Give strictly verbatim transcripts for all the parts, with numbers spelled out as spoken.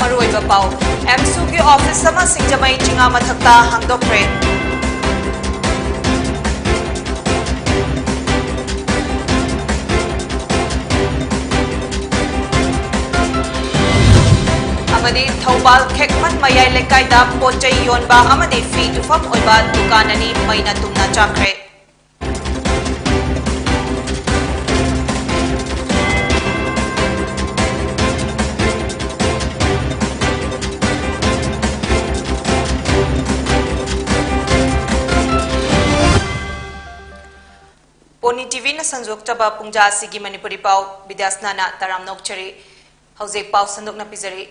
ꯃꯔꯨꯑꯣꯏꯕ ꯄꯥꯎ꯫ ꯑꯦꯝꯁꯨꯒꯤ ꯑꯣꯐꯤꯁ ꯑꯃ ꯁꯤꯡꯖꯃꯩ ꯆꯤꯉꯥ ꯃꯊꯛꯇ ꯍꯥꯡꯗꯣꯛꯈ꯭ꯔꯦ꯫ ꯑꯃꯗꯤ ꯊꯧꯕꯥꯜ ꯈꯦꯛꯃꯟ ꯃꯌꯥꯏ ꯂꯩꯀꯥꯏꯗ ꯄꯣꯠ ꯆꯩ ꯌꯣꯟꯕ ꯑꯃꯗꯤ ꯐꯤ ꯇꯨꯐꯝ ꯑꯣꯏꯕ ꯗꯨꯀꯥꯟ ꯑꯅꯤ ꯃꯩꯅ ꯇꯨꯝꯅ ꯆꯥꯛꯈ꯭ꯔꯦ꯫ ꯄꯣꯅꯤ ꯇꯤꯚꯤꯅ ꯁꯟꯗꯣꯛꯆꯕ ꯄꯨꯡꯖꯥ ꯑꯁꯤꯒꯤ ꯃꯅꯤꯄꯨꯔꯤ ꯄꯥꯎ ꯕꯤꯗ꯭ꯌꯥꯁꯅꯥꯅ ꯇꯔꯥꯝꯅ ꯑꯣꯛꯆꯔꯤ꯫ ꯍꯧꯖꯤꯛ ꯄꯥꯎ ꯁꯟꯗꯣꯛꯅ ꯄꯤꯖꯔꯤ꯫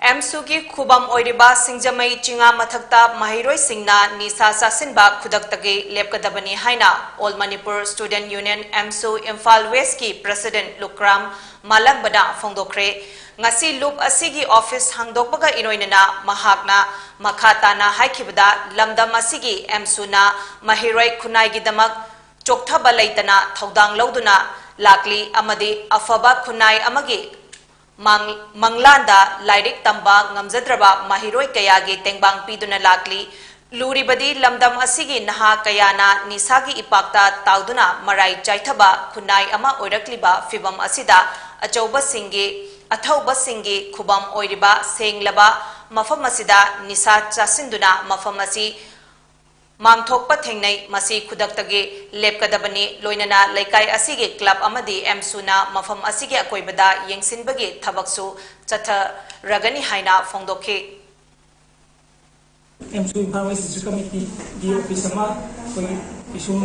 ꯑꯦꯝꯁꯨꯒꯤ ꯈꯨꯕꯝ ꯑꯣꯏꯔꯤꯕ ꯁꯤꯡꯖꯃꯩ ꯆꯤꯉꯥ ꯃꯊꯛꯇ ꯃꯍꯩꯔꯣꯏꯁꯤꯡꯅ ꯅꯤꯁꯥ ꯆꯥꯁꯤꯟꯕ ꯈꯨꯗꯛꯇꯒꯤ ꯂꯦꯞꯀꯗꯕꯅꯤ ꯍꯥꯏꯅ All Manipur Student Union, ꯑꯦꯝꯁꯨ, Imphal ꯋꯦꯁꯀꯤ ꯄ꯭ꯔꯦꯁꯤꯗꯦꯟꯠ ꯂꯨꯀ꯭ꯔꯥꯝ ꯃꯥꯂꯪꯕꯅ ꯐꯣꯡꯗꯣꯛꯈ꯭ꯔꯦ꯫ ꯉꯁꯤ ꯂꯨꯞ ꯑꯁꯤꯒꯤ ꯑꯣꯐꯤꯁ ꯍꯥꯡꯗꯣꯛꯄꯒ ꯏꯔꯣꯏꯅꯅ ꯃꯍꯥꯛꯅ ꯃꯈꯥ ꯇꯥꯅ ꯍꯥꯏꯈꯤꯕꯗ, ꯂꯝꯗꯝ ꯑꯁꯤꯒꯤ ꯑꯦꯝꯁꯨꯅ ꯃꯍꯩꯔꯣꯏ ꯈꯨꯟꯅꯥꯏꯒꯤꯗꯃꯛ ꯆꯣꯛꯊꯕ ꯂꯩꯇꯅ ꯊꯧꯗꯥꯡ ꯂꯧꯗꯨꯅ ꯂꯥꯛꯂꯤ ꯑꯃꯗꯤ ꯑꯐꯕ ꯈꯨꯟꯅꯥꯏ ꯑꯃꯒꯤ ꯃꯥꯡ-, ꯃꯪꯂꯥꯟꯗ ꯂꯥꯏꯔꯤꯛ ꯇꯝꯕ ꯉꯝꯖꯗ꯭ꯔꯕ ꯃꯍꯩꯔꯣꯏ ꯀꯌꯥꯒꯤ ꯇꯦꯡꯕꯥꯡ ꯄꯤꯗꯨꯅ ꯂꯥꯛꯂꯤ꯫ ꯂꯨꯔꯤꯕꯗꯤ ꯂꯝꯗꯝ ꯑꯁꯤꯒꯤ ꯅꯍꯥ ꯀꯌꯥꯅ ꯅꯤꯁꯥꯒꯤ ꯏꯄꯥꯛꯇ ꯇꯥꯎꯗꯨꯅ ꯃꯔꯥꯏ ꯆꯥꯏꯊꯕ ꯈꯨꯟꯅꯥꯏ ꯑꯃ ꯑꯣꯏꯔꯛꯂꯤꯕ ꯐꯤꯚꯝ ꯑꯁꯤꯗ ꯑꯆꯧꯕꯁꯤꯡꯒꯤ, ꯑꯊꯧꯕꯁꯤꯡꯒꯤ ꯈꯨꯕꯝ ꯑꯣꯏꯔꯤꯕ ꯁꯦꯡꯂꯕ ꯃꯐꯝ ꯑꯁꯤꯗ ꯅꯤꯁꯥ ꯆꯥꯁꯤꯟꯗꯨꯅ ꯃꯐꯝ ꯑꯁꯤ ꯃꯥꯡꯊꯣꯛꯄ ꯊꯦꯡꯅꯩ꯫ ꯃꯁꯤ ꯈꯨꯗꯛꯇꯒꯤ ꯂꯦꯞꯀꯗꯕꯅꯤ꯫ ꯂꯣꯏꯅꯅ ꯂꯩꯀꯥꯏ ꯑꯁꯤꯒꯤ ꯀ꯭ꯂꯕ ꯑꯃꯗꯤ ꯑꯦꯝꯁꯨꯅ ꯃꯐꯝ ꯑꯁꯤꯒꯤ ꯑꯀꯣꯏꯕꯗ ꯌꯦꯡꯁꯤꯟꯕꯒꯤ ꯊꯕꯛꯁꯨ ꯆꯠꯊꯔꯒꯅꯤ ꯍꯥꯏꯅ ꯐꯣꯡꯗꯣꯛꯈꯤ꯫ ꯑꯦꯝꯁꯨ ꯏꯝꯐꯥꯜ ꯋꯦꯁ ꯗꯤꯁꯇ꯭ꯔꯤꯛ ꯀꯃꯤꯇꯤꯒꯤ ꯑꯣꯐꯤꯁ ꯑꯃ ꯑꯩꯈꯣꯏꯒꯤ ꯄꯤꯁꯨꯝ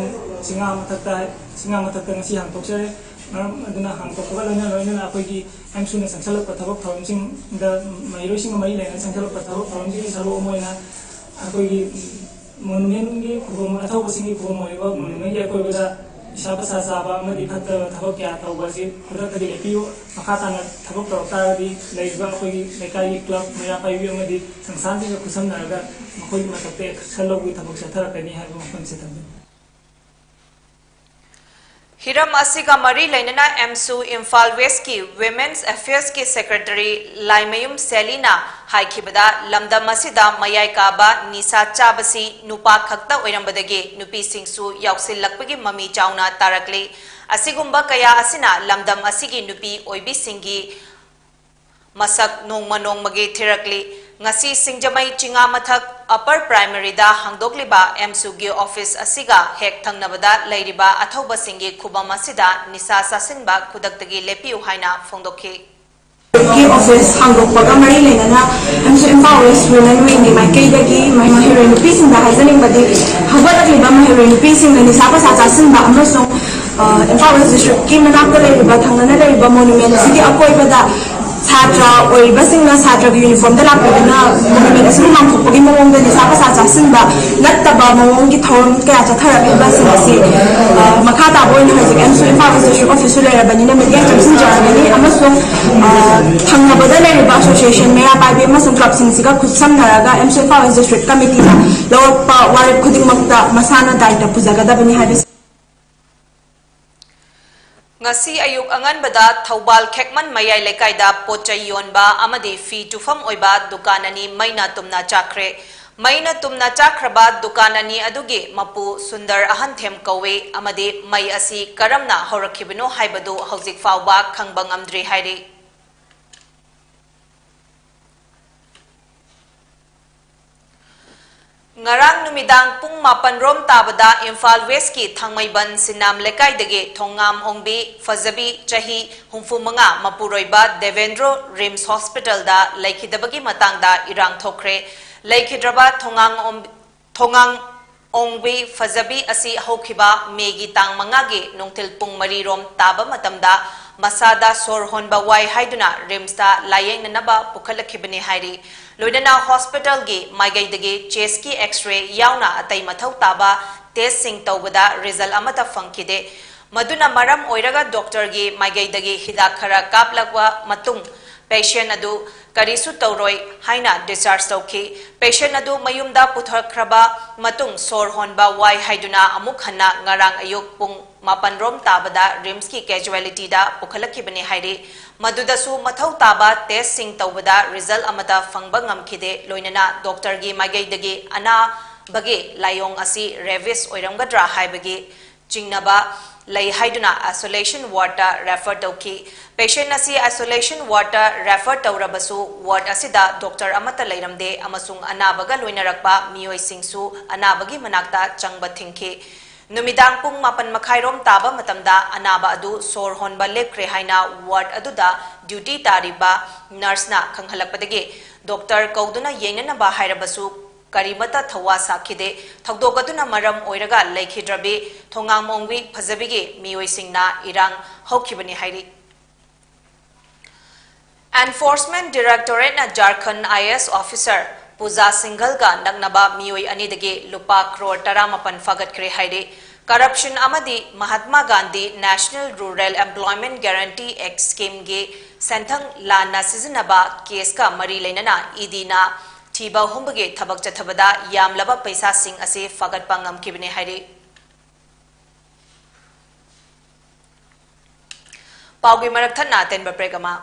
ꯆꯤꯉꯥ ꯃꯊꯛꯇ, ꯆꯤꯉꯥ ꯃꯊꯛꯇ ꯉꯁꯤ ꯍꯥꯡꯗꯣꯛꯆꯔꯦ꯫ ꯃꯔꯝ ꯑꯗꯨꯅ ꯍꯥꯡꯗꯣꯛꯄꯒ ꯂꯣꯏꯅ ꯂꯣꯏꯅꯅ ꯑꯩꯈꯣꯏꯒꯤ ꯑꯦꯝꯁꯨꯅ ꯆꯪꯁꯤꯜꯂꯛꯄ ꯊꯕꯛ ꯊꯧꯔꯝꯁꯤꯡꯗ ꯃꯍꯩꯔꯣꯏꯁꯤꯡꯒ ꯃꯔꯤ ꯂꯩꯅꯅ ꯆꯪꯁꯤꯜꯂꯛꯄ ꯊꯕꯛ ꯊꯧꯔꯝꯁꯤꯡꯒꯤ ꯁꯔꯨꯛ ꯑꯃ ꯑꯣꯏꯅ ꯑꯩꯈꯣꯏꯒꯤ ꯃꯣꯅꯨꯃꯦꯟꯒꯤ ꯈꯨꯕꯝ, ꯑꯊꯧꯕꯁꯤꯡꯒꯤ ꯈꯨꯕꯝ ꯑꯣꯏꯔꯤꯕ ꯃꯣꯅꯨꯃꯦꯟꯒꯤ ꯑꯀꯣꯏꯕꯗ ꯅꯤꯁꯥ ꯄꯁꯥ ꯆꯥꯕ ꯑꯃꯗꯤ ꯐꯠꯇꯕ ꯊꯕꯛ ꯀꯌꯥ ꯇꯧꯕ ꯑꯁꯤ ꯈꯨꯗꯛꯇꯗꯤ ꯂꯦꯞꯄꯤꯌꯨ꯫ ꯃꯈꯥ ꯇꯥꯅ ꯊꯕꯛ ꯇꯧꯔꯛ ꯇꯥꯔꯒꯗꯤ ꯂꯩꯔꯤꯕ ꯑꯩꯈꯣꯏꯒꯤ ꯂꯩꯀꯥꯏꯒꯤ ꯀ꯭ꯂꯕ, ꯃꯩꯔꯥ ꯄꯥꯏꯕꯤ ꯑꯃꯗꯤ ꯁꯪꯁꯊꯥꯟꯁꯤꯡꯒ ꯈꯨꯠꯁꯝꯅꯔꯒ ꯃꯈꯣꯏꯒꯤ ꯃꯊꯛꯇ action ꯂꯧꯕꯒꯤ ꯊꯕꯛ ꯆꯠꯊꯔꯛꯀꯅꯤ ꯍꯥꯏꯕ ꯋꯥꯐꯝꯁꯤ ꯊꯝꯖꯩ꯫ ꯍꯤꯔꯝ ꯑꯁꯤꯒ ꯃꯔꯤ ꯂꯩꯅꯅ ꯑꯦꯝꯁꯨ ꯏꯝꯐꯥꯜ ꯋꯦꯁꯀꯤ ꯋꯤꯃꯦꯟꯁ ꯑꯦꯐꯤꯌꯔꯁꯀꯤ ꯁꯦꯀ꯭ꯔꯦꯇꯔꯤ ꯂꯥꯏꯃꯌꯨꯝ ꯁꯦꯂꯤꯅ ꯍꯥꯏꯈꯤꯕꯗ, ꯂꯝꯗꯝ ꯑꯁꯤꯗ ꯃꯌꯥꯏ ꯀꯥꯕ ꯅꯤꯁꯥ ꯆꯥꯕꯁꯤ ꯅꯨꯄꯥ ꯈꯛꯇ ꯑꯣꯏꯔꯝꯕꯗꯒꯤ ꯅꯨꯄꯤꯁꯤꯡꯁꯨ ꯌꯥꯎꯁꯤꯜꯂꯛꯄꯒꯤ ꯃꯃꯤ ꯆꯥꯎꯅ ꯇꯥꯔꯛꯂꯤ꯫ ꯑꯁꯤꯒꯨꯝꯕ ꯀꯌꯥ ꯑꯁꯤꯅ ꯂꯝꯗꯝ ꯑꯁꯤꯒꯤ ꯅꯨꯄꯤ ꯑꯣꯏꯕꯤꯁꯤꯡꯒꯤ ꯃꯁꯛ ꯅꯣꯡꯃ ꯅꯣꯡꯃꯒꯤ ꯊꯤꯔꯛꯂꯤ꯫ ꯉꯁꯤ ꯁꯤꯡꯖꯃꯩ ꯆꯤꯉꯥ ꯃꯊꯛ ꯑꯄꯔ ꯄ꯭ꯔꯥꯏꯃꯔꯤꯗ ꯍꯥꯡꯗꯣꯛꯂꯤꯕ ꯑꯦꯝꯁꯨꯒꯤ ꯑꯣꯐꯤꯁ ꯑꯁꯤꯒ ꯍꯦꯛ ꯊꯪꯅꯕꯗ ꯂꯩꯔꯤꯕ ꯑꯊꯧꯕꯁꯤꯡꯒꯤ ꯈꯨꯕꯝ ꯑꯁꯤꯗ ꯅꯤꯁꯥ ꯆꯥꯁꯤꯟꯕ ꯈꯨꯗꯛꯇꯒꯤ ꯂꯦꯞꯄꯤꯌꯨ ꯍꯥꯏꯅ ꯐꯣꯡꯗꯣꯛꯈꯤ꯫ ꯒꯤ ꯑꯣꯐꯤꯁ ꯍꯥꯡꯗꯣꯛꯄꯒ ꯃꯔꯤ ꯂꯩꯅꯅ ꯑꯦꯝꯁꯨ ꯏꯝꯐꯥꯜ ꯋꯦꯁ ꯋꯨꯃꯦꯟ ꯋꯤꯡꯒꯤ ꯃꯥꯏꯀꯩꯗꯒꯤ ꯃꯍꯩꯔꯣꯏ ꯅꯨꯄꯤꯁꯤꯡꯗ ꯍꯥꯏꯖꯅꯤꯡꯕꯗꯤ, ꯍꯧꯒꯠꯂꯛꯂꯤꯕ ꯃꯍꯩꯔꯣꯏ ꯅꯨꯄꯤꯁꯤꯡꯅ ꯅꯤꯁꯥ ꯄꯁꯥ ꯆꯥꯁꯤꯟꯕ ꯑꯃꯁꯨꯡ, ꯑ, ꯏꯝꯐꯥꯜ ꯋꯦꯁ ꯗꯤꯁꯇ꯭ꯔꯤꯛꯀꯤ ꯃꯅꯥꯛꯇ ꯂꯩꯔꯤꯕ, ꯊꯪꯅꯅ ꯂꯩꯔꯤꯕ ꯃꯣꯅꯨꯃꯦꯟ ꯑꯁꯤꯒꯤ ꯑꯀꯣꯏꯕꯗ ꯁꯥꯇ꯭ꯔ ꯑꯣꯏꯔꯤꯕꯁꯤꯡꯅ ꯁꯥꯇ꯭ꯔꯒꯤ ꯌꯨꯅꯤꯐꯣꯔꯝꯗ ꯂꯥꯛꯄꯤꯗꯨꯅ ꯃꯣꯅꯨꯃꯦꯟ ꯑꯁꯤꯕꯨ ꯉꯥꯛꯊꯣꯛꯄꯒꯤ ꯃꯑꯣꯡꯗ ꯅꯤꯁꯥ ꯄꯁꯥ ꯆꯥꯁꯤꯟꯕ ꯅꯠꯇꯕ ꯃꯑꯣꯡꯒꯤ ꯊꯧꯔꯝ ꯀꯌꯥ ꯆꯠꯊꯔꯛꯂꯤꯕꯁꯤꯡ ꯑꯁꯤ, ꯑ, ꯃꯈꯥ ꯇꯥꯕ ꯑꯣꯏꯅ ꯍꯧꯖꯤꯛ ꯑꯦꯝꯁꯨ ꯏꯝꯐꯥꯜ ꯋꯦꯁ ꯗꯤꯁꯇ꯭ꯔꯤꯛ ꯑꯣꯐꯤꯁꯁꯨ ꯂꯩꯔꯕꯅꯤꯅ ꯃꯤꯠꯌꯦꯡ ꯆꯪꯁꯤꯟꯖꯔꯒꯅꯤ ꯑꯃꯁꯨꯡ, ꯑ, ꯊꯪꯅꯕꯗ ꯂꯩꯔꯤꯕ ꯑꯁꯣꯁꯤꯌꯦꯁꯟ, ꯃꯩꯔꯥ ꯄꯥꯏꯕꯤ ꯑꯃꯁꯨꯡ ꯀ꯭ꯂꯕꯁꯤꯡꯁꯤꯒ ꯈꯨꯠꯁꯝꯅꯔꯒ ꯑꯦꯝꯁꯨ ꯏꯝꯐꯥꯜ ꯋꯦꯁ ꯗꯤꯁꯇ꯭ꯔꯤꯛ ꯀꯃꯤꯇꯤꯅ ꯂꯧꯔꯛꯄ ꯋꯥꯔꯦꯞ ꯈꯨꯗꯤꯡꯃꯛꯇ ꯃꯁꯥꯅ ꯗꯥꯏꯇ ꯄꯨꯖꯒꯗꯕꯅꯤ ꯍꯥꯏꯕꯁꯤ꯫ ꯉꯁꯤ ꯑꯌꯨꯛ ꯑꯉꯟꯕꯗ ꯊꯧꯕꯥꯜ ꯈꯦꯛꯃꯟ ꯃꯌꯥꯏ ꯂꯩꯀꯥꯏꯗ ꯄꯣꯠꯆꯩ ꯌꯣꯟꯕ ꯑꯃꯗꯤ ꯐꯤ ꯇꯨꯐꯝ ꯑꯣꯏꯕ ꯗꯨꯀꯥꯟ ꯑꯅꯤ ꯃꯩꯅ ꯇꯨꯝꯅ ꯆꯥꯛꯈ꯭ꯔꯦ꯫ ꯃꯩꯅ ꯇꯨꯝꯅ ꯆꯥꯛꯈ꯭ꯔꯕ ꯗꯨꯀꯥꯟ ꯑꯅꯤ ꯑꯗꯨꯒꯤ ꯃꯄꯨ ꯁꯨꯟꯗꯔ ꯑꯍꯟꯊꯦꯝ ꯀꯧꯏ ꯑꯃꯗꯤ ꯃꯩ ꯑꯁꯤ ꯀꯔꯝꯅ ꯍꯧꯔꯛꯈꯤꯕꯅꯣ ꯍꯥꯏꯕꯗꯨ ꯍꯧꯖꯤꯛ ꯐꯥꯎꯕ ꯈꯪꯕ ꯉꯝꯗ꯭ꯔꯤ ꯍꯥꯏꯔꯤ꯫ ꯉꯔꯥꯡ ꯅꯨꯃꯤꯗꯥꯡ ꯄꯨꯡ ꯃꯥꯄꯟ ꯔꯣꯝ ꯇꯥꯕꯗ ꯏꯝꯐꯥꯜ ꯋꯦꯁꯀꯤ ꯊꯥꯡꯃꯩꯕꯟ ꯁꯤꯅꯥꯝ ꯂꯩꯀꯥꯏꯗꯒꯤ ꯊꯣꯉꯥꯝ ꯑꯣꯡꯕꯤ ꯐꯖꯕꯤ ꯆꯍꯤ ꯍꯨꯝꯐꯨ ꯃꯉꯥ ꯃꯄꯨꯔꯣꯏꯕ ꯗꯦꯕꯦꯟꯗ꯭ꯔꯣ ꯔꯤꯝꯁ ꯍꯣꯁꯄꯤꯇꯥꯜꯗ ꯂꯩꯈꯤꯗꯕꯒꯤ ꯃꯇꯥꯡꯗ ꯏꯔꯥꯡ ꯊꯣꯛꯈ꯭ꯔꯦ꯫ ꯂꯩꯈꯤꯗ꯭ꯔꯕ ꯊꯣꯉꯥꯝ ꯑꯣꯡ-, ꯊꯣꯉꯥꯝ ꯑꯣꯡꯕꯤ ꯐꯖꯕꯤ ꯑꯁꯤ ꯍꯧꯈꯤꯕ ꯃꯦꯒꯤ ꯇꯥꯡ ꯃꯉꯥꯒꯤ ꯅꯨꯡꯊꯤꯜ ꯄꯨꯡ ꯃꯔꯤ ꯔꯣꯝ ꯇꯥꯕ ꯃꯇꯝꯗ ꯃꯁꯥꯗ ꯁꯣꯔ ꯍꯣꯟꯕ ꯋꯥꯏ ꯍꯥꯏꯗꯨꯅ ꯔꯤꯝꯁꯇ ꯂꯥꯌꯦꯡꯅꯅꯕ ꯄꯨꯈꯠꯂꯛꯈꯤꯕꯅꯤ ꯍꯥꯏꯔꯤ꯫ ꯂꯣꯏꯅꯅ ꯍꯣꯁꯄꯤꯇꯥꯜꯒꯤ ꯃꯥꯏꯀꯩꯗꯒꯤ ꯆꯦꯁꯀꯤ ꯑꯦꯛꯁ-ꯔꯦ ꯌꯥꯎꯅ ꯑꯇꯩ ꯃꯊꯧ ꯇꯥꯕ ꯇꯦꯁꯁꯤꯡ ꯇꯧꯕꯗ ꯔꯤꯖꯜ ꯑꯃꯠꯇ ꯐꯪꯈꯤꯗꯦ꯫ ꯃꯗꯨꯅ ꯃꯔꯝ ꯑꯣꯏꯔꯒ ꯗꯣꯛꯇꯔꯒꯤ ꯃꯥꯏꯀꯩꯗꯒꯤ ꯍꯤꯗꯥꯛ ꯈꯔ ꯀꯥꯞꯂꯛꯄ ꯃꯇꯨꯡ ꯄꯦꯁꯦꯟ ꯑꯗꯨ ꯀꯔꯤꯁꯨ ꯇꯧꯔꯣꯏ ꯍꯥꯏꯅ ꯗꯤꯁꯆꯥꯔꯖ ꯇꯧꯈꯤ꯫ ꯄꯦꯁꯦꯟ ꯑꯗꯨ ꯃꯌꯨꯝꯗ ꯄꯨꯊꯈ꯭ꯔꯕ ꯃꯇꯨꯡ ꯁꯣꯔ ꯍꯣꯟꯕ ꯋꯥꯏ ꯍꯥꯏꯗꯨꯅ ꯑꯃꯨꯛ ꯍꯟꯅ ꯉꯔꯥꯡ ꯑꯌꯨꯛ ꯄꯨꯡ ꯃꯥꯄꯟ ꯔꯣꯝ ꯇꯥꯕꯗ RIMSꯀꯤ casualityꯗ ꯄꯨꯈꯠꯂꯛꯈꯤꯕꯅꯤ ꯍꯥꯏꯔꯤ꯫ ꯃꯗꯨꯗꯁꯨ ꯃꯊꯧ ꯇꯥꯕ testꯁꯤꯡ ꯇꯧꯕꯗ result ꯑꯃꯠꯇ ꯐꯪꯕ ꯉꯝꯈꯤꯗꯦ꯫ ꯂꯣꯏꯅꯅ doctorꯒꯤ ꯃꯥꯏꯀꯩꯗꯒꯤ ꯑꯅꯥꯕꯒꯤ ꯂꯥꯏꯑꯣꯡ ꯑꯁꯤ rabies ꯑꯣꯏꯔꯝꯒꯗ꯭ꯔꯥ ꯍꯥꯏꯕꯒꯤ ꯆꯤꯡꯅꯕ ꯂꯩ ꯍꯥꯏꯗꯨꯅ isolation wardꯇ refer ꯇꯧꯈꯤ꯫ Patient ꯑꯁꯤ isolation wardꯇ refer ꯇꯧꯔꯕꯁꯨ ward ꯑꯁꯤꯗ doctor ꯑꯃꯠꯇ ꯂꯩꯔꯝꯗꯦ ꯑꯃꯁꯨꯡ ꯑꯅꯥꯕꯒ ꯂꯣꯏꯅꯔꯛꯄ ꯃꯤꯑꯣꯏꯁꯤꯡꯁꯨ ꯑꯅꯥꯕꯒꯤ ꯃꯅꯥꯛꯇ ꯆꯪꯕ ꯊꯤꯡꯈꯤ꯫ ꯅꯨꯃꯤꯗꯥꯡ ꯄꯨꯡ ꯃꯥꯄꯟ ꯃꯈꯥꯏꯔꯣꯝ ꯇꯥꯕ ꯃꯇꯝꯗ ꯑꯅꯥꯕ ꯑꯗꯨ ꯁꯣꯔ ꯍꯣꯟꯕ ꯂꯦꯞꯈ꯭ꯔꯦ ꯍꯥꯏꯅ ward ꯑꯗꯨꯗ duty ꯇꯥꯔꯤꯕ nurseꯅ ꯈꯪꯍꯜꯂꯛꯄꯗꯒꯤ doctor ꯀꯧꯗꯨꯅ ꯌꯦꯡꯅꯅꯕ ꯍꯥꯏꯔꯕꯁꯨ ꯀꯔꯤꯃꯠꯇ ꯊꯧꯋꯥ ꯁꯥꯈꯤꯗꯦ꯫ ꯊꯧꯗꯣꯛ ꯑꯗꯨꯅ ꯃꯔꯝ ꯑꯣꯏꯔꯒ ꯂꯩꯈꯤꯗ꯭ꯔꯕꯤ ꯊꯣꯉꯥꯝ ꯑꯣꯡꯕꯤ ꯐꯖꯕꯤꯒꯤ ꯃꯤꯑꯣꯏꯁꯤꯡꯅ ꯏꯔꯥꯡ ꯍꯧꯈꯤꯕꯅꯤ ꯍꯥꯏꯔꯤ꯫ Enforcement Directorateꯅ Jharkhand IAS officer ꯄꯨꯖꯥ ꯁꯤꯡꯘꯜꯒ ꯅꯛꯅꯕ ꯃꯤꯑꯣꯏ ꯑꯅꯤꯗꯒꯤ ꯂꯨꯄꯥ ꯀ꯭ꯔꯣꯔ ꯇꯔꯥꯃꯥꯄꯟ ꯐꯥꯒꯠꯈ꯭ꯔꯦ ꯍꯥꯏꯔꯤ꯫ Corruption ꯑꯃꯗꯤ Mahatma Gandhi National Rural Employment Guarantee Act schemeꯒꯤ ꯁꯦꯟꯊꯪ ꯂꯥꯟꯅ ꯁꯤꯖꯤꯟꯅꯕ caseꯀ ꯃꯔꯤ ꯂꯩꯅꯅ EDꯅ ꯊꯤꯕ ꯍꯨꯝꯕꯒꯤ ꯊꯕꯛ ꯆꯠꯊꯕꯗ ꯌꯥꯝꯂꯕ ꯄꯩꯁꯥꯁꯤꯡ ꯑꯁꯤ ꯐꯥꯒꯠꯄ ꯉꯝꯈꯤꯕꯅꯤ ꯍꯥꯏꯔꯤ꯫ ꯄꯥꯎꯒꯤ ꯃꯔꯛ ꯊꯠꯅ ꯑꯇꯦꯟꯕ break ꯑꯃ꯫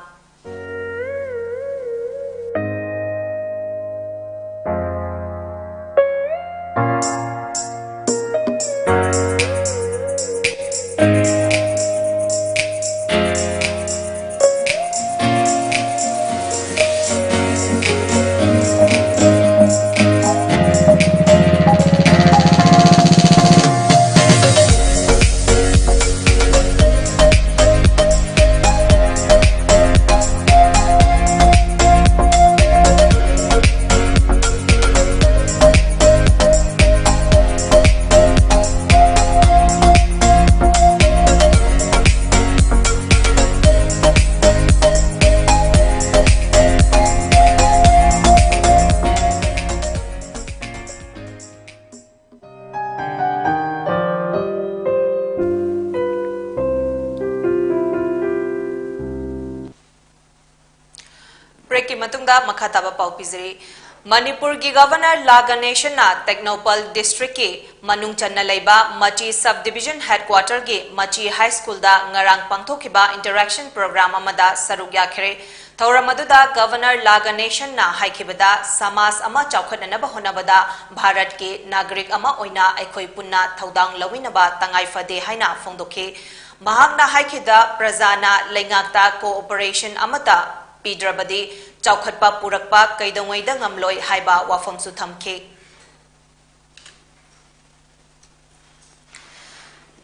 Breakꯀꯤ ꯃꯇꯨꯡꯗ ꯃꯈꯥ ꯇꯥꯕ ꯄꯥꯎ ꯄꯤꯖꯔꯤ꯫ ꯃꯅꯤꯄꯨꯔꯒꯤ ꯒꯚꯔꯅꯔ ꯂꯥ ꯒꯅꯦꯁꯟꯅ ꯇꯦꯡꯅꯧꯄꯜ ꯗꯤꯁꯇ꯭ꯔꯤꯛꯀꯤ ꯃꯅꯨꯡ ꯆꯟꯅ ꯂꯩꯕ ꯃꯆꯤ ꯁꯕ ꯗꯤꯕꯤꯖꯟ ꯍꯦꯗꯀ꯭ꯋꯥꯇꯔꯒꯤ ꯃꯆꯤ ꯍꯥꯏ ꯁ꯭ꯀꯨꯜꯗ ꯉꯔꯥꯡ ꯄꯥꯡꯊꯣꯛꯈꯤꯕ ꯏꯟꯇꯔꯦꯛꯁꯟ ꯄ꯭ꯔꯣꯒ꯭ꯔꯥꯝ ꯑꯃꯗ ꯁꯔꯨꯛ ꯌꯥꯈ꯭ꯔꯦ꯫ ꯊꯧꯔꯝ ꯑꯗꯨꯗ ꯒꯚꯔꯅꯔ ꯂꯥ ꯒꯅꯦꯁꯟꯅ ꯍꯥꯏꯈꯤꯕꯗ, ꯁꯃꯥꯖ ꯑꯃ ꯆꯥꯎꯈꯠꯅꯅꯕ ꯍꯣꯠꯅꯕꯗ ꯚꯥꯔꯠꯀꯤ ꯅꯥꯒꯔꯤꯛ ꯑꯃ ꯑꯣꯏꯅ ꯑꯩꯈꯣꯏ ꯄꯨꯟꯅ ꯊꯧꯗꯥꯡ ꯂꯧꯃꯤꯟꯅꯕ ꯇꯉꯥꯏ ꯐꯗꯦ ꯍꯥꯏꯅ ꯐꯣꯡꯗꯣꯛꯈꯤ꯫ ꯃꯍꯥꯛꯅ ꯍꯥꯏꯈꯤꯕꯗ, ꯄ꯭ꯔꯖꯥꯅ ꯂꯩꯉꯥꯛꯇ ꯀꯣꯑꯣꯄꯔꯦꯁꯟ ꯑꯃꯠꯇ ꯄꯤꯗ꯭ꯔꯕꯗꯤ ꯆꯥꯎꯈꯠꯄ ꯄꯨꯔꯛꯄ ꯀꯩꯗꯧꯉꯩꯗ ꯉꯝꯂꯣꯏ ꯍꯥꯏꯕ ꯋꯥꯐꯝꯁꯨ ꯊꯝꯈꯤ꯫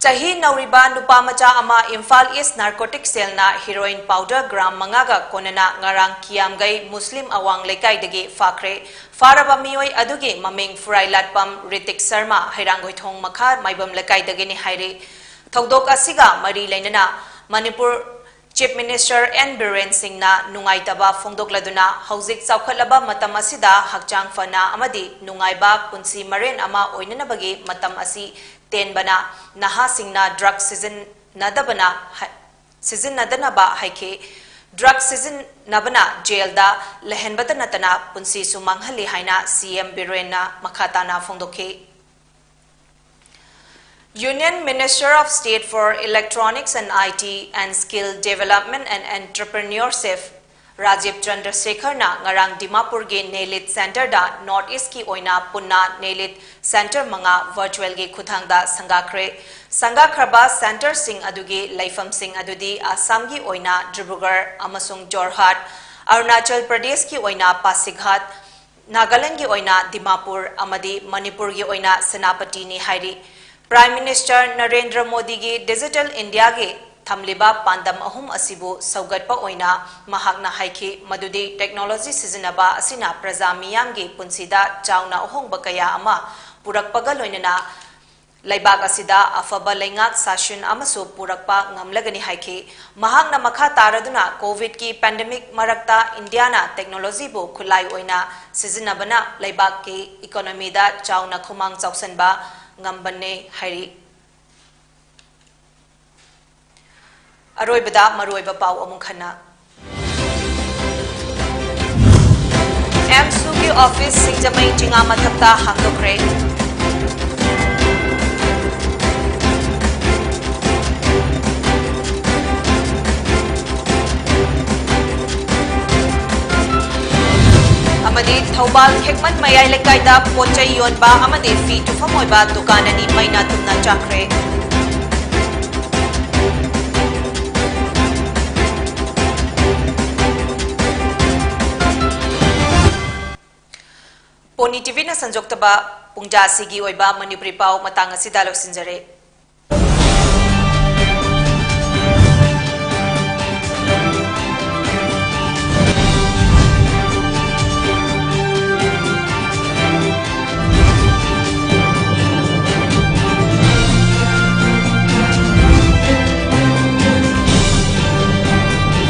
ꯆꯍꯤ ꯅꯧꯔꯤꯕ ꯅꯨꯄꯥ ꯃꯆꯥ ꯑꯃ ꯏꯝꯐꯥꯜ ꯏꯁ ꯅꯥꯔꯀꯣꯇꯤꯛ ꯁꯦꯜꯅ ꯍꯤꯔꯣꯏꯟ ꯄꯥꯎꯗꯔ ꯒ꯭ꯔꯥꯝ ꯃꯉꯥꯒ ꯀꯣꯟꯅꯅ ꯉꯔꯥꯡ ꯀꯤꯌꯥꯝꯒꯩ ꯃꯨꯁꯂꯤꯝ ꯑꯋꯥꯡ ꯂꯩꯀꯥꯏꯗꯒꯤ ꯐꯥꯈ꯭ꯔꯦ꯫ ꯐꯥꯔꯕ ꯃꯤꯑꯣꯏ ꯑꯗꯨꯒꯤ ꯃꯃꯤꯡ ꯐꯨꯔꯥꯏꯂꯥꯠꯄꯝ ꯔꯤꯇꯤꯛ ꯁꯔꯃ, ꯍꯩꯔꯥꯡꯒꯣꯏꯊꯣꯡ ꯃꯈꯥ ꯃꯥꯏꯕꯝ ꯂꯩꯀꯥꯏꯗꯒꯤꯅꯤ ꯍꯥꯏꯔꯤ꯫ ꯊꯧꯗꯣꯛ ꯑꯁꯤꯒ ꯃꯔꯤ ꯂꯩꯅꯅ Manipur chief minister N Biren ꯁꯤꯡꯅ ꯅꯨꯡꯉꯥꯏꯇꯕ ꯐꯣꯡꯗꯣꯛꯂꯗꯨꯅ, ꯍꯧꯖꯤꯛ ꯆꯥꯎꯈꯠꯂꯕ ꯃꯇꯝ ꯑꯁꯤꯗ ꯍꯛꯆꯥꯡ ꯐꯅ ꯑꯃꯗꯤ ꯅꯨꯡꯉꯥꯏꯕ ꯄꯨꯟꯁꯤ ꯃꯔꯦꯟ ꯑꯃ ꯑꯣꯏꯅꯅꯕꯒꯤ ꯃꯇꯝ ꯑꯁꯤ ꯇꯦꯟꯕꯅ, ꯅꯍꯥꯁꯤꯡꯅ ꯗ꯭ꯔꯒ ꯁꯤꯖꯤꯟꯅꯗꯕꯅ ꯍꯥꯏ-, ꯁꯤꯖꯤꯟꯅꯗꯅꯕ ꯍꯥꯏꯈꯤ꯫ ꯗ꯭ꯔꯒ ꯁꯤꯖꯤꯟꯅꯕꯅ ꯖꯦꯜꯗ ꯂꯩꯍꯟꯕꯇ ꯅꯠꯇꯅ ꯄꯨꯟꯁꯤꯁꯨ ꯃꯥꯡꯍꯜꯂꯤ ꯍꯥꯏꯅ ꯁꯤ ꯑꯦꯝ ꯕꯤꯔꯦꯟꯅ ꯃꯈꯥ ꯇꯥꯅ ꯐꯣꯡꯗꯣꯛꯈꯤ꯫ Union Minister of State for Electronics and I T and Skill Development and Entrepreneurship Rajiv ꯆꯟꯗ꯭ꯔꯁꯦꯈꯔꯅ ꯉꯔꯥꯡ ꯗꯤꯃꯥꯄꯨꯔꯒꯤ ꯅꯦꯂꯤꯠ ꯁꯦꯟꯇꯔꯗ ꯅꯣꯔꯠ ꯏꯁꯀꯤ ꯑꯣꯏꯅ ꯄꯨꯟꯅ ꯅꯦꯂꯤꯠ ꯁꯦꯟꯇꯔ ꯃꯉꯥ ꯚꯔꯆꯨꯋꯦꯜꯒꯤ ꯈꯨꯠꯊꯥꯡꯗ ꯁꯪꯒꯥꯈ꯭ꯔꯦ꯫ ꯁꯪꯒꯥꯈ꯭ꯔꯕ ꯁꯦꯟꯇꯔꯁꯤꯡ ꯑꯗꯨꯒꯤ ꯂꯩꯐꯝꯁꯤꯡ ꯑꯗꯨꯗꯤ ꯑꯁꯥꯝꯒꯤ ꯑꯣꯏꯅ ꯗꯤꯕ꯭ꯔꯨꯒꯔ ꯑꯃꯁꯨꯡ ꯖꯣꯔꯍꯥꯠ, ꯑꯔꯨꯅꯥꯆꯜ ꯄ꯭ꯔꯗꯦꯁꯀꯤ ꯑꯣꯏꯅ ꯄꯥꯁꯤꯘꯥꯠ, ꯅꯥꯒꯥꯂꯦꯟꯗꯒꯤ ꯑꯣꯏꯅ ꯗꯤꯃꯥꯄꯨꯔ ꯑꯃꯗꯤ ꯃꯅꯤꯄꯨꯔꯒꯤ ꯑꯣꯏꯅ ꯁꯦꯅꯥꯄꯇꯤꯅꯤ ꯍꯥꯏꯔꯤ꯫ ꯄ꯭ꯔꯥꯏꯝ ꯃꯤꯅꯤꯁꯇꯔ ꯅꯔꯦꯟꯗ꯭ꯔ ꯃꯣꯗꯤꯒꯤ ꯗꯤꯖꯤꯇꯦꯜ ꯏꯟꯗꯤꯌꯥꯒꯤ ꯊꯝꯂꯤꯕ ꯄꯥꯟꯗꯝ ꯑꯍꯨꯝ ꯑꯁꯤꯕꯨ ꯁꯧꯒꯠꯄ ꯑꯣꯏꯅ ꯃꯍꯥꯛꯅ ꯍꯥꯏꯈꯤ, ꯃꯗꯨꯗꯤ ꯇꯦꯛꯅꯣꯂꯣꯖꯤ ꯁꯤꯖꯤꯟꯅꯕ ꯑꯁꯤꯅ ꯄ꯭ꯔꯖꯥ ꯃꯤꯌꯥꯝꯒꯤ ꯄꯨꯟꯁꯤꯗ ꯆꯥꯎꯅ ꯑꯍꯣꯡꯕ ꯀꯌꯥ ꯑꯃ ꯄꯨꯔꯛꯄꯒ ꯂꯣꯏꯅꯅ ꯂꯩꯕꯥꯛ ꯑꯁꯤꯗ ꯑꯐꯕ ꯂꯩꯉꯥꯛ ꯁꯥꯁꯟ ꯑꯃꯁꯨ ꯄꯨꯔꯛꯄ ꯉꯝꯂꯒꯅꯤ ꯍꯥꯏꯈꯤ꯫ ꯃꯍꯥꯛꯅ ꯃꯈꯥ ꯇꯥꯔꯗꯨꯅ, ꯀꯣꯚꯤꯗꯀꯤ ꯄꯦꯟꯗꯦꯃꯤꯛ ꯃꯔꯛꯇ ꯏꯟꯗꯤꯌꯥꯅ ꯇꯦꯛꯅꯣꯂꯣꯖꯤꯕꯨ ꯈꯨꯠꯂꯥꯏ ꯑꯣꯏꯅ ꯁꯤꯖꯤꯟꯅꯕꯅ ꯂꯩꯕꯥꯛꯀꯤ ꯏꯀꯣꯅꯣꯃꯤꯗ ꯆꯥꯎꯅ ꯈꯨꯃꯥꯡ ꯆꯥꯎꯁꯤꯟꯕ ꯉꯝꯕꯅꯤ ꯍꯥꯏꯔꯤ꯫ ꯑꯔꯣꯏꯕꯗ ꯃꯔꯨꯑꯣꯏꯕ ꯄꯥꯎ ꯑꯃꯨꯛ ꯍꯟꯅ꯫ ꯑꯦꯝꯁꯨꯒꯤ ꯑꯣꯐꯤꯁ ꯁꯤꯡꯖꯃꯩ ꯆꯤꯉꯥ ꯃꯊꯛꯇ ꯍꯥꯡꯗꯣꯛꯈ꯭ꯔꯦ꯫ ꯑꯃꯗꯤ ꯊꯧꯕꯥꯜ ꯈꯦꯛꯃꯟ ꯃꯌꯥꯏ ꯂꯩꯀꯥꯏꯗ ꯄꯣꯠ ꯆꯩ ꯌꯣꯟꯕ ꯑꯃꯗꯤ ꯐꯤ ꯇꯨꯐꯝ ꯑꯣꯏꯕ ꯗꯨꯀꯥꯟ ꯑꯅꯤ ꯃꯩꯅ ꯇꯨꯝꯅ ꯆꯥꯛꯈ꯭ꯔꯦ꯫ ꯄꯣꯅꯤ ꯇꯤꯚꯤꯅ ꯁꯟꯗꯣꯛꯇꯕ ꯄꯨꯡꯖꯥꯁꯤꯒꯤ ꯑꯣꯏꯕ ꯃꯅꯤꯄꯨꯔꯤ ꯄꯥꯎ ꯃꯇꯥꯡ ꯑꯁꯤꯗ ꯂꯣꯏꯁꯤꯟꯖꯔꯦ꯫